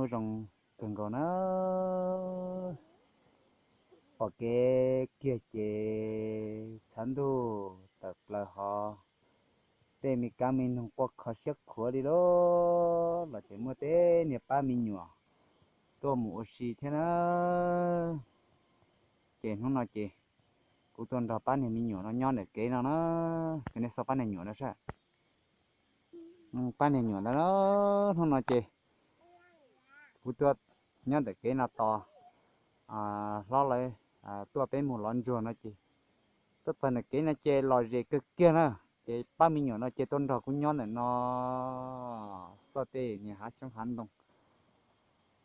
Zoo kawg nkaus na. Pom kev kiag ces tshav ntuj tawm plaws hov, tej me kab me noog quaj kho siab khuav li lauj. Los ces muaj tej niag pab me nyuam tuaj mus ua si thiab na. Ces hnub no ces kuv tuaj nrog pab niag me nyuam no nyob ntawm kev no na. Nej xauj pab niag nyuam no saib. Pab niag nyuam ntawd na, hnub no ces kuv tuaj nyob ntawm kev no tos hlob lawv tuaj peb mus lov ntsuag no ces tuaj txog ntawm kev no ces lom zem kawg kiag na. Ces pab me nyuam no ces tuaj nrog kuv nyob ntawm no xauj tej niag hav xyoob hav ntoo,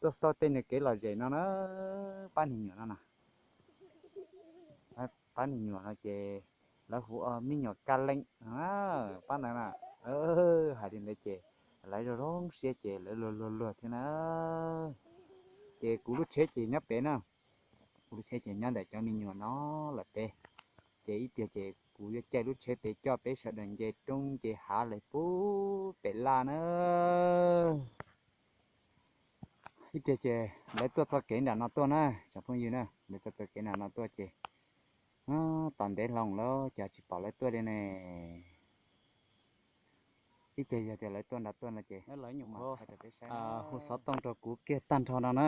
tuaj xauj tej niag kev lom zem no na. Pab niag nyuam no na, pab niag nyuam no ces lawv hu ua me nyuam Ka Leej, pab ntawd na. Hais li ntawd ces lawv zoo zoo siab ces lawv luag luag luag thiab na. Ces kuv lub tsheb ces nyob pem na, kuv lub tsheb ces nyob ntawm cov me nyuam no lawm pem. Ces ib pliag ces kuv yuav caij lub tsheb pem coj peb sawv daws nce roob nce hav lawm pub pem laj na. Ib pliag ces lawv tuaj txoj kev nram no tuaj na, tsoom phooj ywg na, lawv tuaj txoj kev nram no tuaj ces tos ntev hlo lawm ces tsis pom lawv tuaj li ne. Ib pliag yog tias lawv tuaj nram tuaj no ces hu xov tooj rau kuv kiag tag nrho no na.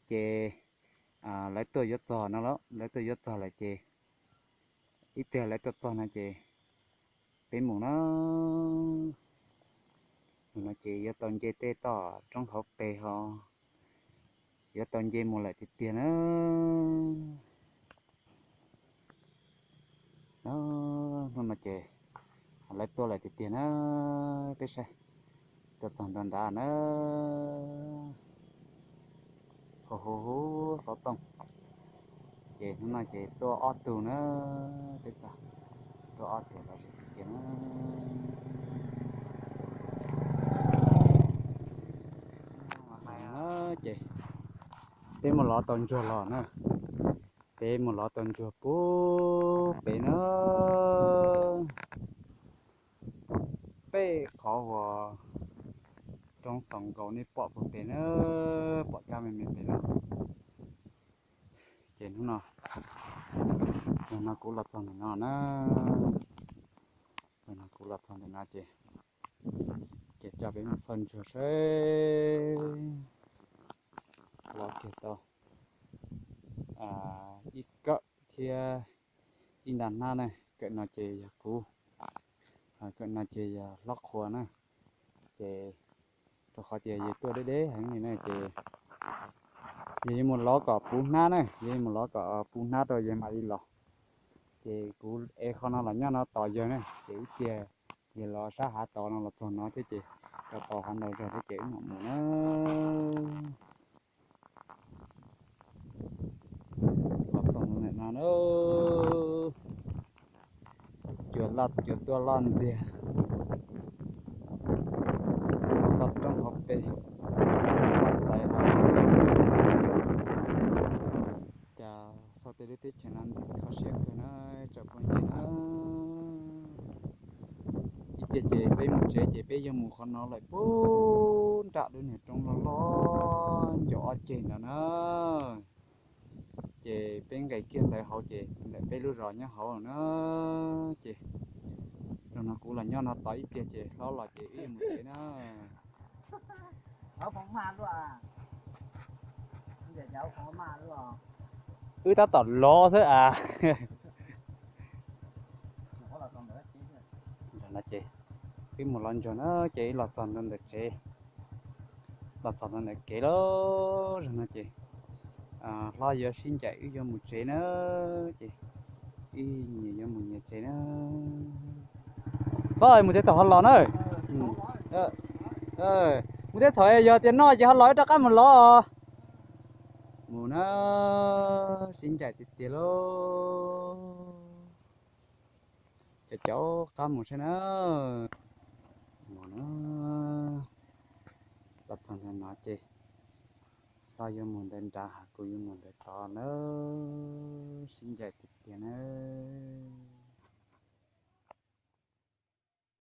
Ces lawv tuaj yuav txog no lawm, lawv tuaj yuav txog lawm ces ib pliag lawv tuaj txog no ces peb mus na. Mus no ces yuav tau nce tej toj roob hauv pes ho yuav tau nce mus lawm tiag tiag na. Hnub no ces lawv tuaj lawm tiag tiag na, peb saib. Tuaj txog ntua nrad na, hu hu hu xov tooj. Ces hnub no ces tuaj ob tug na, peb xav tuaj ob tug los tiag tiag na. Ces peb mus lov tau ntsuag los na, peb mus lov tau ntsuag pub pem na. Peb qhov uas roob xaus nkaus nej pom puag pem na, pom kab me me pem na. Ces hnub no, no kuv los txog ntawm no na, no kuv los txog ntawm no ces, ces coj peb mus xauj ntsuag seb lov kiag tau ib kawm thiab ib nta hnab na. Kawm no ces yog kuv, kawm no ces yog hlob qhua na. Ces rau qhov tias yus tuaj deb deb heev li na ces yus yuav mus lov kom puv hnab na, yus yuav mus lov kom puv hnab rau yus mam li los. Ces kuv ev qhov no los nyob no tos yawg na, ces ib pliag yawg los sab hav tod no los txog no thiab ces rau tau hav ntau zog thiab ces wb mam mus na. Los txog ntawm no na, cua loj cua tuaj loj ntxiag, xauj toj roob hauv pes, toj tais hauv, cas xauj tej lub teb chaws no ntxim kho siab kawg na tsoom phooj ywg na. Ib pliag ces peb mus tsev ces peb yuav mus qhov no lawm puag nram lub niag roob loj loj ncau ob ceg ntawd na. Ces peb nqes kiag ntawd hauv ces ntawm peb lub zos nyob hauv na. Ces zaum no kuv los nyob no tos ib pliag ces hlob los ces wb mus tsev na. Wb tab tom los xwb as. No ces wb mus lov ntsuag na, ces wb los txog ntua ntawm tsev, los txog ntua ntawm kev lawm. Zaum no ces hlob yuav sib ncaim wb yuav mus tsev na, ces wb nyias yuav mus nyias tsev na. Hlob, mus teb thaum ho los na. Mus teb thaum yog tias noj ces ho los wb rov qab mus lov. Mus na, sib ncaim tiag tiag lauj. Cov caum qab mus saib na. Mus na, los txog ntawm no ces hlob yuav mus ntawd nrad, kuv yuav mus ntawd tod na, sib ncaim tiag tiag na.